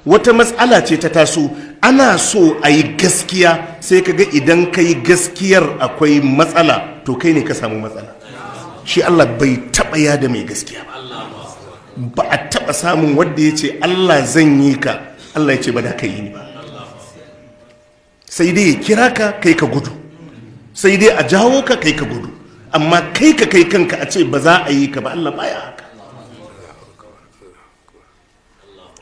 Wata matsala ce ta taso, ana so a yi gaskiya, sai ka ga idan ka yi gaskiyar akwai matsala, to kai ne ka samu matsala. Shi Allah bai taɓa yada mai gaskiya ba. Ba a taɓa samun wadda ya ce, "Allah, zan yi ka," Allah ya ce, "Ba da ka yi ni ba." Sai dai ya kira ka, kai ka gudu. Sai dai a jawo ka, kai ka gudu. Amma kai ka kai kanka a ce ba za a yi ka ba, Allah baya haka.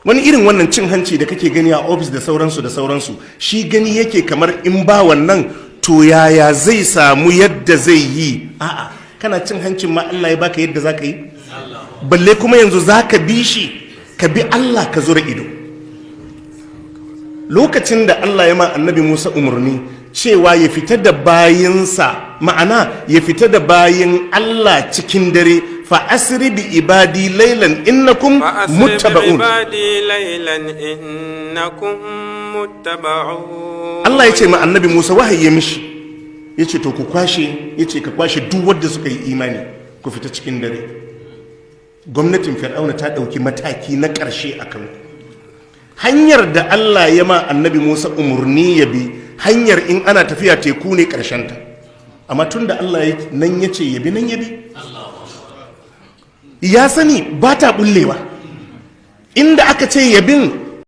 Wani irin wannan cin hanci da kake gani a ofis da sauransu da sauransu, shi gani yake kamar in ba wannan, to yaya zai samu yadda zai yi? A'a, kana cin hancin ma Allah ya baka yadda za ka yi. Balle kuma yanzu za ka bi shi, ka bi Allah ka zura ido. Lokacin da Allah ya ma Annabi Musa umarni cewa ya fita da bayinsa, ma'ana ya fita da bayin Allah cikin dare, fa asri bi ibadi laylan innakum فأسر muttaba'un. بعبادي ليلا إنكم متبعون. Allah ya ce ma Annabi Musa, wahayi ya mishi, ya ce, to ku kwashe, ya ce ka kwashe duk wadda suka yi imani, ku fita cikin dare. Gwamnatin Fir'auna ta ɗauki mataki na ƙarshe a kanku. Hanyar da Allah ya ma Annabi Musa umarni ya bi, hanyar in ana tafiya teku ne ƙarshenta. Amma tun da Allah nan ya ce ya bi, nan ya bi. Ya sani ba ta bullewa. Inda aka ce ya bin